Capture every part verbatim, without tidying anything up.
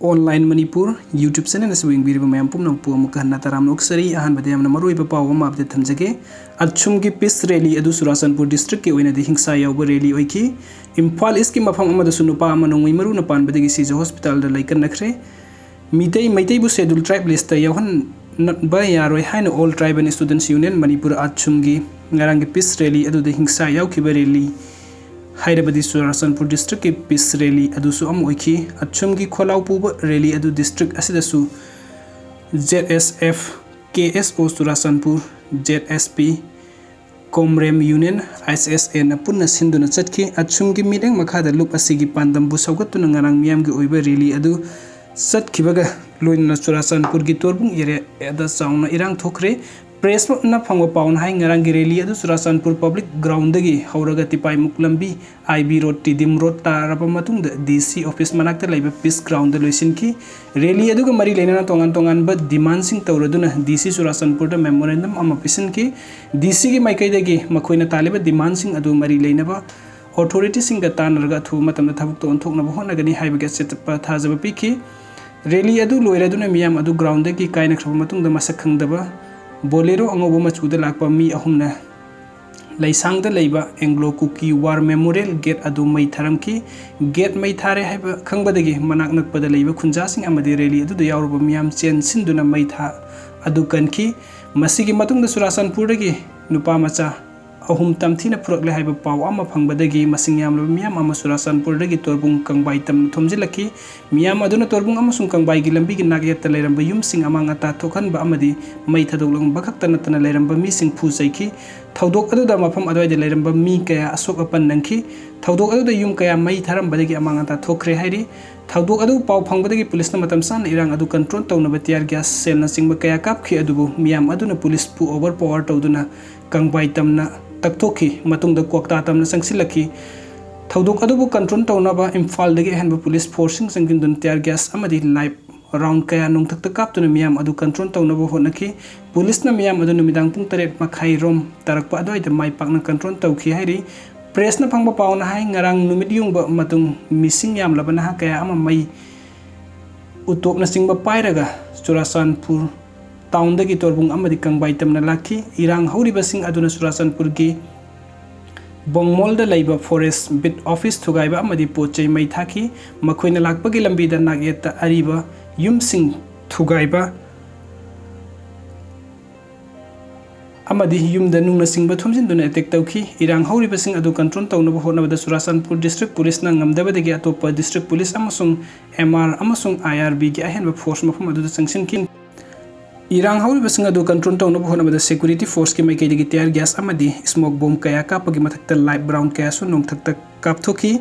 Online Manipur YouTube channel ꯑꯁꯤꯕꯨ ꯌꯦꯡꯕꯤꯔꯤꯕ ꯃꯌꯥꯝ ꯄꯨꯝꯅꯃꯛꯄꯨ ꯑꯃꯨꯛꯀ ꯍꯟꯅ ꯇꯔꯥꯝꯅ ꯑꯣꯛꯆꯔꯤ꯫ ꯑꯍꯥꯟꯕꯗ ꯌꯥꯝꯅ ꯃꯔꯨꯑꯣꯏꯕ ꯄꯥꯎ ꯑꯃ update ꯊꯝꯖꯒꯦ꯫ ꯑꯆꯨꯝꯒꯤ peace rally ꯑꯗꯨ ꯆꯨꯔꯥꯆꯥꯟꯄꯨꯔ districtꯀꯤ ꯑꯣꯏꯅꯗꯤ ꯍꯤꯡꯁꯥ ꯌꯥꯎꯕ rally ꯑꯣꯏꯈꯤ꯫ ꯏꯝꯐꯥꯜ Eastꯀꯤ ꯃꯐꯝ ꯑꯃꯗꯁꯨ ꯅꯨꯄꯥ ꯑꯃ ꯅꯣꯡꯃꯩ ꯃꯔꯨꯅ ꯄꯥꯟꯕꯗꯒꯤ ꯁꯤꯖ hospitalꯗ ꯂꯩꯀꯠꯅꯈ꯭ꯔꯦ꯫ ꯃꯤꯇꯩ, ꯃꯩꯇꯩꯕꯨ Scheduled Tribe listꯇ ꯌꯥꯎꯍꯟꯕ ꯌꯥꯔꯣꯏ ꯍꯥꯏꯅ All Tribal Students Union Manipur, ꯑꯆꯨꯝꯒꯤ ꯉꯔꯥꯡꯒꯤ peace rally ꯑꯗꯨꯗ ꯍꯤꯡꯁꯥ ꯌꯥꯎꯈꯤꯕ rally ꯍꯥꯏꯔꯕꯗꯤ ꯆꯨꯔꯥꯆꯥꯟꯄꯨꯔ districtꯀꯤ peace rally ꯑꯗꯨꯁꯨ ꯑꯃ ꯑꯣꯏꯈꯤ꯫ ꯑꯆꯨꯝꯒꯤ ꯈꯣꯜꯂꯥꯎ ꯄꯨꯕ rally ꯑꯗꯨ district ꯑꯁꯤꯗꯁꯨ ZSF, KSO Churachandpur, ZSP, Comrem Union, ISSAꯅ ꯄꯨꯟꯅ ꯁꯤꯟꯗꯨꯅ ꯆꯠꯈꯤ꯫ ꯑꯆꯨꯝꯒꯤ ꯃꯤꯠꯌꯦꯡ ꯃꯈꯥꯗ ꯂꯨꯞ ꯑꯁꯤꯒꯤ ꯄꯥꯟꯗꯝꯕꯨ ꯁꯧꯒꯠꯇꯨꯅ ꯉꯔꯥꯡ ꯃꯤꯌꯥꯝꯒꯤ ꯑꯣꯏꯕ rally ꯑꯗꯨ ꯆꯠꯈꯤꯕꯒ ꯂꯣꯏꯅꯅ ꯆꯨꯔꯥꯆꯥꯟꯄꯨꯔꯒꯤ ꯇꯣꯔꯕꯨꯡ areaꯗ ꯆꯥꯎꯅ ꯏꯔꯥꯡ ꯊꯣꯛꯈ꯭ꯔꯦ꯫ Pressꯅ ꯐꯪꯕ ꯄꯥꯎꯅ ꯍꯥꯏ, ꯉꯔꯥꯡꯒꯤ rally ꯑꯗꯨ ꯆꯨꯔꯥꯆꯥꯟꯄꯨꯔ public groundꯗꯒꯤ ꯍꯧꯔꯒ ꯇꯤꯄꯥꯏꯃꯨꯛ ꯂꯝꯕꯤ, IB Road, T D M Road ꯇꯥꯔꯕ ꯃꯇꯨꯡꯗ DC office ꯃꯅꯥꯛꯇ ꯂꯩꯕ peace groundꯗ ꯂꯣꯏꯁꯤꯟꯈꯤ꯫ Rally ꯑꯗꯨꯒ ꯃꯔꯤ ꯂꯩꯅꯅ ꯇꯣꯉꯥꯟ ꯇꯣꯉꯥꯟꯕ demandꯁꯤꯡ ꯇꯧꯔꯗꯨꯅ DC ꯆꯨꯔꯥꯆꯥꯟꯄꯨꯔꯗ memorandum ꯑꯃ ꯄꯤꯁꯤꯟꯈꯤ꯫ DCꯒꯤ ꯃꯥꯏꯀꯩꯗꯒꯤ ꯃꯈꯣꯏꯅ ꯇꯥꯜꯂꯤꯕ demandꯁꯤꯡ ꯑꯗꯨ ꯃꯔꯤ ꯂꯩꯅꯕ authorityꯁꯤꯡꯒ ꯇꯥꯟꯅꯔꯒ ꯑꯊꯨꯕ ꯃꯇꯝꯗ ꯊꯕꯛꯇ ꯑꯣꯟꯊꯣꯛꯅꯕ ꯍꯣꯠꯅꯒꯅꯤ ꯍꯥꯏꯕꯒꯤ ꯑꯆꯦꯠꯄ ꯊꯥꯖꯕ ꯄꯤꯈꯤ꯫ Rally ꯑꯗꯨ ꯂꯣꯏꯔꯗꯨꯅ ꯃꯤꯌꯥꯝ ꯑꯗꯨ groundꯗꯒꯤ ꯀꯥꯏꯅꯈ꯭ꯔꯕ ꯃꯇꯨꯡꯗ ꯃꯁꯛ ꯈꯪꯗꯕ Bolero ꯑꯉꯧꯕ ꯃꯆꯨꯗ ꯂꯥꯛꯄ ꯃꯤ ꯑꯍꯨꯝꯅ ꯂꯩꯁꯥꯡꯗ ꯂꯩꯕ Anglo Kuki War Memorial gate ꯑꯗꯨ ꯃꯩ ꯊꯥꯔꯝꯈꯤ꯫ Gate ꯃꯩ ꯊꯥꯔꯦ ꯍꯥꯏꯕ ꯈꯪꯕꯗꯒꯤ ꯃꯅꯥꯛ ꯅꯛꯄꯗ ꯂꯩꯕ ꯈꯨꯟꯖꯥꯁꯤꯡ ꯑꯃꯗꯤ rally ꯑꯗꯨꯗ ꯌꯥꯎꯔꯨꯕ ꯃꯤꯌꯥꯝ ꯆꯦꯟꯁꯤꯟꯗꯨꯅ ꯃꯩ ꯊꯥ ꯑꯗꯨ ꯀꯟꯈꯤ꯫ ꯃꯁꯤꯒꯤ ꯃꯇꯨꯡꯗ ꯆꯨꯔꯥꯆꯥꯟꯄꯨꯔꯗꯒꯤ ꯅꯨꯄꯥ ꯃꯆꯥ ꯑꯍꯨꯝ ꯇꯝꯊꯤꯅ ꯐꯨꯔꯛꯂꯦ ꯍꯥꯏꯕ ꯄꯥꯎ ꯑꯃ ꯐꯪꯕꯗꯒꯤ ꯃꯁꯤꯡ ꯌꯥꯝꯂꯕ ꯃꯤꯌꯥꯝ ꯑꯃ ꯆꯨꯔꯥꯆꯥꯟꯄꯨꯔꯗꯒꯤ ꯇꯣꯔꯕꯨꯡ ꯀꯪꯕꯥꯏ ꯇꯝꯅ ꯊꯣꯝꯖꯤꯜꯂꯛꯈꯤ꯫ ꯃꯤꯌꯥꯝ ꯑꯗꯨꯅ ꯇꯣꯔꯕꯨꯡ ꯑꯃꯁꯨꯡ ꯀꯪꯕꯥꯏꯒꯤ ꯂꯝꯕꯤꯒꯤ ꯅꯥꯛꯌꯦꯠꯇ ꯂꯩꯔꯝꯕ ꯌꯨꯝꯁꯤꯡ ꯑꯃꯥꯡ ꯑꯇꯥ ꯊꯣꯛꯍꯟꯕ ꯑꯃꯗꯤ ꯃꯩ ꯊꯥꯗꯣꯛꯂꯝꯕ ꯈꯛꯇ ꯅꯠꯇꯅ ꯂꯩꯔꯝꯕ ꯃꯤꯁꯤꯡ ꯐꯨ ꯆꯩꯈꯤ꯫ ꯊꯧꯗꯣꯛ ꯑꯗꯨꯗ ꯃꯐꯝ ꯑꯗꯨꯋꯥꯏꯗ ꯂꯩꯔꯝꯕ ꯃꯤ ꯀꯌꯥ ꯑꯁꯣꯛ ꯑꯄꯟ ꯅꯪꯈꯤ꯫ ꯊꯧꯗꯣꯛ ꯑꯗꯨꯗ ꯌꯨꯝ ꯀꯌꯥ ꯃꯩ ꯊꯥꯔꯝꯕꯗꯒꯤ ꯑꯃꯥꯡ ꯑꯇꯥ ꯊꯣꯛꯈ꯭ꯔꯦ ꯍꯥꯏꯔꯤ꯫ ꯊꯧꯗꯣꯛ ꯑꯗꯨ ꯄꯥꯎ ꯐꯪꯕꯗꯒꯤ ꯄꯨꯂꯤꯁꯅ ꯃꯇꯝ ꯆꯥꯅ ꯏꯔꯥꯡ ꯑꯗꯨ control ꯇꯧꯅꯕ tear gas shellꯅꯆꯤꯡꯕ ꯀꯌꯥ ꯀꯥꯞꯈꯤ, ꯑꯗꯨꯕꯨ ꯃꯤꯌꯥꯝ ꯑꯗꯨꯅ ꯄꯨꯂꯤꯁꯄꯨ overpower ꯇꯧꯗꯨꯅ ꯀꯪꯕꯥꯏ ꯇꯝꯅ ꯇꯛꯊꯣꯛꯈꯤ꯫ ꯃꯇꯨꯡꯗ ꯀ꯭ꯋꯥꯛꯇꯥ ꯇꯝꯅ ꯆꯪꯁꯤꯜꯂꯛꯈꯤ꯫ ꯊꯧꯗꯣꯛ ꯑꯗꯨꯕꯨ control ꯇꯧꯅꯕ ꯏꯝꯐꯥꯜꯗꯒꯤ ꯑꯍꯦꯟꯕ ꯄꯨꯂꯤꯁ forceꯁꯤꯡ ꯆꯪꯁꯤꯟꯗꯨꯅ tear gas ꯑꯃꯗꯤ live round ꯀꯌꯥ ꯅꯣꯡꯊꯛꯇ ꯀꯥꯞꯇꯨꯅ ꯃꯤꯌꯥꯝ ꯑꯗꯨ control ꯇꯧꯅꯕ ꯍꯣꯠꯅꯈꯤ꯫ ꯄꯨꯂꯤꯁꯅ ꯃꯤꯌꯥꯝ ꯑꯗꯨ ꯅꯨꯃꯤꯗꯥꯡ ꯄꯨꯡ ꯇꯔꯦꯠ ꯃꯈꯥꯏ ꯔꯣꯝ ꯇꯥꯔꯛꯄ ꯑꯗꯨꯋꯥꯏꯗ ꯃꯥꯏ ꯄꯥꯛꯅ control ꯇꯧꯈꯤ ꯍꯥꯏꯔꯤ꯫ Pressꯅ ꯐꯪꯕ ꯄꯥꯎꯅ ꯍꯥꯏ, ꯉꯔꯥꯡ ꯅꯨꯃꯤꯠ ꯌꯨꯡꯕ ꯃꯇꯨꯡ ꯃꯤꯁꯤꯡ ꯌꯥꯝꯂꯕ ꯅꯍꯥ ꯀꯌꯥ ꯑꯃ ꯃꯩ ꯎꯇꯣꯞꯅꯆꯤꯡꯕ ꯄꯥꯏꯔꯒ ꯆꯨꯔꯥꯆꯥꯟꯄꯨꯔ ꯇꯥꯎꯟꯗꯒꯤ ꯇꯣꯔꯕꯨꯡ ꯑꯃꯗꯤ ꯀꯪꯕꯥꯏ ꯇꯝꯅ ꯂꯥꯛꯈꯤ꯫ ꯏꯔꯥꯡ ꯍꯧꯔꯤꯕꯁꯤꯡ ꯑꯗꯨꯅ ꯆꯨꯔꯥꯆꯥꯟꯄꯨꯔꯒꯤ ꯕꯣꯡꯃꯣꯜꯗ ꯂꯩꯕ ꯐꯣꯔꯦꯁ ꯕꯤꯠ ꯑꯣꯐꯤꯁ ꯊꯨꯒꯥꯏꯕ ꯑꯃꯗꯤ ꯄꯣꯠ ꯆꯩ ꯃꯩ ꯊꯥꯈꯤ꯫ ꯃꯈꯣꯏꯅ ꯂꯥꯛꯄꯒꯤ ꯂꯝꯕꯤꯗ ꯅꯥꯛꯌꯦꯠꯇ ꯑꯔꯤꯕ ꯌꯨꯝꯁꯤꯡ ꯊꯨꯒꯥꯏꯕ ꯑꯃꯗꯤ ꯌꯨꯝꯗ ꯅꯨꯡꯅꯆꯤꯡꯕ ꯊꯨꯝꯖꯤꯟꯗꯨꯅ ꯑꯦꯇꯦꯛ ꯇꯧꯈꯤ꯫ ꯏꯔꯥꯡ ꯍꯧꯔꯤꯕꯁꯤꯡ ꯑꯗꯨ ꯀꯟꯇ꯭ꯔꯣꯜ ꯇꯧꯅꯕ ꯍꯣꯠꯅꯕꯗ ꯆꯨꯔꯥꯆꯥꯟꯄꯨꯔ ꯗꯤꯁꯇ꯭ꯔꯤꯛ ꯄꯨꯂꯤꯁꯅ ꯉꯝꯗꯕꯗꯒꯤ ꯑꯇꯣꯞꯄ ꯗꯤꯁꯇ꯭ꯔꯤꯛ ꯄꯨꯂꯤꯁ ꯑꯃꯁꯨꯡ ꯑꯦꯝ ꯑꯥꯔ ꯑꯃꯁꯨꯡ ꯑꯥꯏ ꯑꯥꯔ ꯕꯤꯒꯤ ꯑꯍꯦꯟꯕ ꯐꯣꯔꯁ ꯃꯐꯝ ꯑꯗꯨꯗ ꯆꯪꯁꯤꯟꯈꯤ꯫ ꯏꯔꯥꯡ ꯍꯧꯔꯤꯕꯁꯤꯡ ꯑꯗꯨ ꯀꯟꯇ꯭ꯔꯣꯜ ꯇꯧꯅꯕ ꯍꯣꯠꯅꯕꯗ ꯁꯦꯀ꯭ꯌꯨꯔꯤꯇꯤ ꯐꯣꯔꯁꯀꯤ ꯃꯥꯏꯀꯩꯗꯒꯤ ꯇꯤꯌꯥꯔ ꯒ꯭ꯌꯥꯁ ꯑꯃꯗꯤ ꯁ꯭ꯃꯣꯛ ꯕꯣꯝ ꯀꯌꯥ ꯀꯥꯞꯄꯒꯤ ꯃꯊꯛꯇ ꯂꯥꯏꯠ ꯔꯥꯎꯟ ꯀꯌꯥꯁꯨ ꯅꯣꯡꯊꯛꯇ ꯀꯥꯞꯊꯣꯛꯈꯤ꯫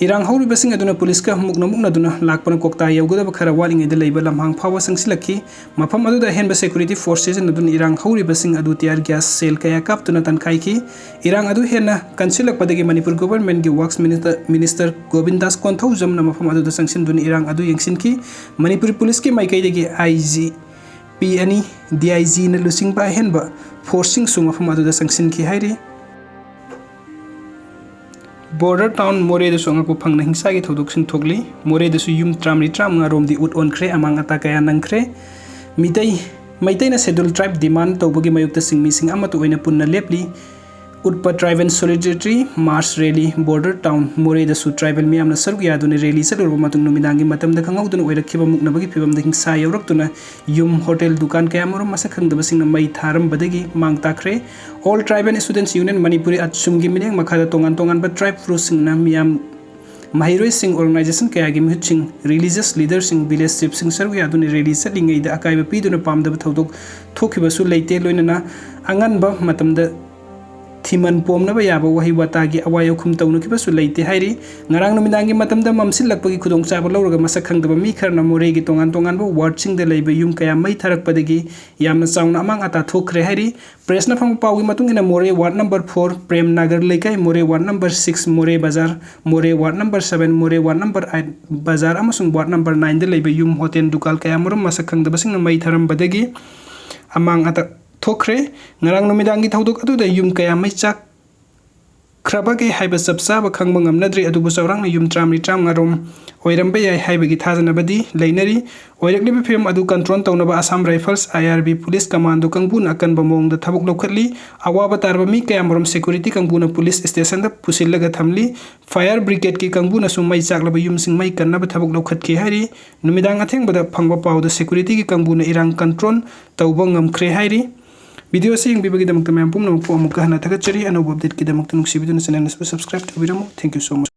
ꯏꯔꯥꯡ ꯍꯧꯔꯤꯕꯁꯤꯡ ꯑꯗꯨꯅ ꯄꯨꯂꯤꯁꯀ ꯃꯨꯛꯅ ꯃꯨꯛꯅꯗꯨꯅ ꯂꯥꯛꯄꯅ ꯀꯣꯛꯇꯥ ꯌꯧꯒꯗꯕ ꯈꯔ ꯋꯥꯠꯂꯤꯉꯩꯗ ꯂꯩꯕ ꯂꯝꯍꯥꯡ ꯐꯥꯎꯕ ꯆꯪꯁꯤꯜꯂꯛꯈꯤ꯫ ꯃꯐꯝ ꯑꯗꯨꯗ ꯑꯍꯦꯟꯕ ꯁꯦꯀ꯭ꯌꯨꯔꯤꯇꯤ ꯐꯣꯔꯁ ꯁꯤꯖꯤꯟꯅꯗꯨꯅ ꯏꯔꯥꯡ ꯍꯧꯔꯤꯕꯁꯤꯡ ꯑꯗꯨ ꯇꯤꯌꯥꯔ ꯒ꯭ꯌꯥꯁ ꯁꯦꯜ ꯀꯌꯥ ꯀꯥꯞꯇꯨꯅ ꯇꯥꯟꯈꯥꯏꯈꯤ꯫ ꯏꯔꯥꯡ ꯑꯗꯨ ꯍꯦꯟꯅ ꯀꯟꯁꯤꯜꯂꯛꯄꯗꯒꯤ ꯃꯅꯤꯄꯨꯔ ꯒꯣꯚꯔꯟꯃꯦꯟꯠꯀꯤ ꯋꯥꯔꯛꯁ ꯃꯤꯅꯤꯁꯇꯔ, ꯃꯤꯅꯤꯁꯇꯔ ꯒꯣꯕꯤꯟꯗꯥꯁ ꯀꯣꯟꯊꯧꯖꯝꯅ ꯃꯐꯝ ꯑꯗꯨꯗ ꯆꯪꯁꯤꯟꯗꯨꯅ ꯏꯔꯥꯡ ꯑꯗꯨ ꯌꯦꯡꯁꯤꯟꯈꯤ꯫ ꯃꯅꯤꯄꯨꯔ ꯄꯨꯂꯤꯁꯀꯤ ꯃꯥꯏꯀꯩꯗꯒꯤ ꯑꯥꯏ ꯖꯤ ꯄꯤ ꯑꯅꯤ, ꯗꯤ ꯑꯥꯏ ꯖꯤꯅ ꯂꯨꯆꯤꯡꯕ ꯑꯍꯦꯟꯕ ꯐꯣꯔꯁꯁꯤꯡꯁꯨ ꯃꯐꯝ ꯑꯗꯨꯗ ꯆꯪꯁꯤꯟꯈꯤ ꯍꯥꯏꯔꯤ꯫ ꯕꯣꯔꯗꯔ ꯇꯥꯎꯟ ꯃꯣꯔꯦꯗꯁꯨ ꯑꯉꯛꯄ ꯐꯪꯅ ꯍꯤꯡꯁꯥꯒꯤ ꯊꯧꯗꯣꯛꯁꯤꯡ ꯊꯣꯛꯂꯤ꯫ ꯃꯣꯔꯦꯗꯁꯨ ꯌꯨꯝ ꯇꯔꯥꯃꯔꯤ ꯇꯔꯥꯃꯉꯥ ꯔꯣꯝꯗꯤ ꯎꯠ ꯑꯣꯟꯈ꯭ꯔꯦ, ꯑꯃꯥꯡ ꯑꯇꯥ ꯀꯌꯥ ꯅꯪꯈ꯭ꯔꯦ꯫ ꯃꯤꯇꯩ, ꯃꯩꯇꯩꯅ ꯁꯦꯗꯨꯜ ꯇ꯭ꯔꯥꯏꯕ ꯗꯤꯃꯥꯟ ꯇꯧꯕꯒꯤ ꯃꯥꯌꯣꯛꯇ ꯁꯤꯟꯃꯤꯁꯤꯡ ꯑꯃꯠꯇ ꯑꯣꯏꯅ ꯄꯨꯟꯅ ꯂꯦꯞꯂꯤ꯫ ꯎꯠꯄ tribal solidarity march rally. Border town ꯃꯣꯔꯦꯗꯁꯨ ꯇ꯭ꯔꯥꯏꯕꯦꯜ ꯃꯤꯌꯥꯝꯅ ꯁꯔꯨꯛ ꯌꯥꯗꯨꯅ ꯔꯦꯂꯤ ꯆꯠꯂꯨꯔꯕ ꯃꯇꯨꯡ ꯅꯨꯃꯤꯗꯥꯡꯒꯤ ꯃꯇꯝꯗ ꯈꯪꯍꯧꯗꯅ ꯑꯣꯏꯔꯛꯈꯤꯕ ꯃꯨꯛꯅꯕꯒꯤ ꯐꯤꯚꯝꯗ ꯍꯤꯡꯁꯥ ꯌꯧꯔꯛꯇꯨꯅ ꯌꯨꯝ, ꯍꯣꯇꯦꯜ, ꯗꯨꯀꯥꯟ ꯀꯌꯥꯃꯔꯨꯝ ꯃꯁꯛ ꯈꯪꯗꯕꯁꯤꯡꯅ ꯃꯩ ꯊꯥꯔꯝꯕꯗꯒꯤ ꯃꯥꯡ ꯇꯥꯛꯈ꯭ꯔꯦ꯫ ꯑꯣꯜ ꯇ꯭ꯔꯥꯏꯕꯦꯜ ꯁ꯭ꯇꯨꯗꯦꯟꯠꯁ ꯌꯨꯅꯤꯌꯟ ꯃꯅꯤꯄꯨꯔꯤ, ꯑꯠꯁꯨꯝꯒꯤ ꯃꯤꯠꯌꯦꯡ ꯃꯈꯥꯗ ꯇꯣꯉꯥꯟ ꯇꯣꯉꯥꯟꯕ ꯇ꯭ꯔꯥꯏꯕ ꯐꯨꯔꯨꯞꯁꯤꯡꯅ ꯃꯤꯌꯥꯝ, ꯃꯍꯩꯔꯣꯏꯁꯤꯡ, ꯑꯣꯔꯒꯅꯥꯏꯖꯦꯁꯟ ꯀꯌꯥꯒꯤ ꯃꯤꯍꯨꯠꯁꯤꯡ, ꯔꯤꯂꯤꯖꯤꯌꯁ ꯂꯤꯗꯔꯁꯤꯡ, ꯚꯤꯂꯦꯖ ꯆꯤꯐꯁꯤꯡ ꯁꯔꯨꯛ ꯌꯥꯗꯨꯅ ꯔꯦꯂꯤ ꯆꯠꯂꯤꯉꯩꯗ ꯑꯀꯥꯏꯕ ꯄꯤꯗꯨꯅ ꯄꯥꯝꯗꯕ ꯊꯧꯗꯣꯛ ꯊꯣꯛꯈꯤꯕꯁꯨ ꯂꯩꯇꯦ꯫ ꯂꯣꯏꯅꯅ ꯑꯉꯟꯕ ꯃꯇꯝꯗ ꯊꯤꯃꯟ ꯄꯣꯝꯅꯕ ꯌꯥꯕ ꯋꯥꯍꯩ ꯋꯥꯇꯥꯒꯤ ꯑꯋꯥꯏ ꯑꯈꯨꯝ ꯇꯧꯅꯈꯤꯕꯁꯨ ꯂꯩꯇꯦ ꯍꯥꯏꯔꯤ꯫ ꯉꯔꯥꯡ ꯅꯨꯃꯤꯗꯥꯡꯒꯤ ꯃꯇꯝꯗ ꯃꯝꯁꯤꯜꯂꯛꯄꯒꯤ ꯈꯨꯗꯣꯡꯆꯥꯕ ꯂꯧꯔꯒ ꯃꯁꯛ ꯈꯪꯗꯕ ꯃꯤ ꯈꯔꯅ ꯃꯣꯔꯦꯒꯤ ꯇꯣꯉꯥꯟ ꯇꯣꯉꯥꯟꯕ ꯋꯥꯔꯗꯁꯤꯡꯗ ꯂꯩꯕ ꯌꯨꯝ ꯀꯌꯥ ꯃꯩ ꯊꯥꯔꯛꯄꯗꯒꯤ ꯌꯥꯝꯅ ꯆꯥꯎꯅ ꯑꯃꯥꯡ ꯑꯇꯥ ꯊꯣꯛꯈ꯭ꯔꯦ ꯍꯥꯏꯔꯤ꯫ ꯄ꯭ꯔꯦꯁꯅ ꯐꯪꯕ ꯄꯥꯎꯒꯤ ꯃꯇꯨꯡ ꯏꯟꯅ ꯃꯣꯔꯦ ward number four Prem Nagar ꯂꯩꯀꯥꯏ, ꯃꯣꯔꯦ ꯋꯥꯔꯗ ꯅꯝꯕꯔ ꯁꯤꯛꯁ ꯃꯣꯔꯦ ꯕꯖꯥꯔ, ꯃꯣꯔꯦ ꯋꯥꯔꯗ ꯅꯝꯕꯔ ꯁꯚꯦꯟ ꯃꯣꯔꯦ ꯋꯥꯔꯗ ꯅꯝꯕꯔ ꯑꯩꯠ ꯕꯖꯥꯔ ꯑꯃꯁꯨꯡ ꯋꯥꯔꯗ ꯅꯝꯕꯔ ꯅꯥꯏꯟꯗ ꯂꯩꯕ ꯌꯨꯝ, ꯍꯣꯇꯦꯜ, ꯗꯨꯀꯥꯟ ꯀꯌꯥꯃꯔꯨꯝ ꯃꯁꯛ ꯈꯪꯗꯕꯁꯤꯡꯅ ꯃꯩ ꯊꯥꯔꯝꯕꯗꯒꯤ ꯑꯃꯥꯡ ꯑꯇꯥ ꯊꯣꯛꯈ꯭ꯔꯦ꯫ ꯉꯔꯥꯡ ꯅꯨꯃꯤꯗꯥꯡꯒꯤ ꯊꯧꯗꯣꯛ ꯑꯗꯨꯗ ꯌꯨꯝ ꯀꯌꯥ ꯃꯩ ꯆꯥꯛ ꯈ꯭ꯔꯕꯒꯦ ꯍꯥꯏꯕ ꯆꯞ ꯆꯥꯕ ꯈꯪꯕ ꯉꯝꯅꯗ꯭ꯔꯤ, ꯑꯗꯨꯕꯨ ꯆꯥꯎꯔꯥꯛꯅ ꯌꯨꯝ ꯇꯔꯥꯃꯔꯤ ꯇꯔꯥꯃꯉꯥꯔꯣꯝ ꯑꯣꯏꯔꯝꯕ ꯌꯥꯏ ꯍꯥꯏꯕꯒꯤ ꯊꯥꯖꯅꯕꯗꯤ ꯂꯩꯅꯔꯤ꯫ ꯑꯣꯏꯔꯛꯂꯤꯕ ꯐꯤꯕꯝ ꯑꯗꯨ ꯀꯟꯇ꯭ꯔꯣꯜ ꯇꯧꯅꯕ ꯑꯁꯥꯝ ꯔꯥꯏꯐꯜꯁ, ꯑꯥꯏ ꯑꯥꯔ ꯕꯤ, ꯄꯨꯂꯤꯁ ꯀꯃꯥꯟꯗꯣ ꯀꯥꯡꯕꯨꯅ ꯑꯀꯟꯕ ꯃꯑꯣꯡꯗ ꯊꯕꯛ ꯂꯧꯈꯠꯂꯤ꯫ ꯑꯋꯥꯕ ꯇꯥꯔꯕ ꯃꯤ ꯀꯌꯥꯃꯔꯨꯝ ꯁꯦꯀ꯭ꯌꯨꯔꯤꯇꯤ ꯀꯥꯡꯕꯨꯅ ꯄꯨꯂꯤꯁ ꯁ꯭ꯇꯦꯁꯟꯗ ꯄꯨꯁꯤꯜꯂꯒ ꯊꯝꯂꯤ꯫ ꯐꯥꯌꯔ ꯕ꯭ꯔꯤꯒꯦꯗꯀꯤ ꯀꯥꯡꯕꯨꯅꯁꯨ ꯃꯩ ꯆꯥꯛꯂꯕ ꯌꯨꯝꯁꯤꯡ ꯃꯩ ꯀꯟꯅꯕ ꯊꯕꯛ ꯂꯧꯈꯠꯈꯤ ꯍꯥꯏꯔꯤ꯫ ꯅꯨꯃꯤꯗꯥꯡ ꯑꯊꯦꯡꯕꯗ ꯐꯪꯕ ꯄꯥꯎꯗ ꯁꯦꯀ꯭ꯌꯨꯔꯤꯇꯤꯒꯤ ꯀꯥꯡꯕꯨꯅ ꯏꯔꯥꯡ ꯀꯟꯇ꯭ꯔꯣꯜ ꯇꯧꯕ ꯉꯝꯈ꯭ꯔꯦ ꯍꯥꯏꯔꯤ꯫ ꯚꯤꯗꯤꯑꯣ ꯑꯁꯤ ꯌꯦꯡꯕꯤꯕꯒꯤꯗꯃꯛꯇ ꯃꯌꯥꯝ ꯄꯨꯝꯅꯃꯛꯄꯨ ꯑꯃꯨꯛꯀ ꯍꯟꯅ ꯊꯥꯒꯠꯆꯔꯤ꯫ ꯑꯅꯧꯕ ꯑꯞꯗꯦꯠꯀꯤꯗꯃꯛꯇ ꯅꯨꯡꯁꯤꯕꯤꯗꯨꯅ ꯆꯦꯅꯦꯜ ꯑꯁꯤꯕꯨ subscribe ꯇꯧꯕꯤꯔꯝꯃꯨ꯫ Thank you so much꯫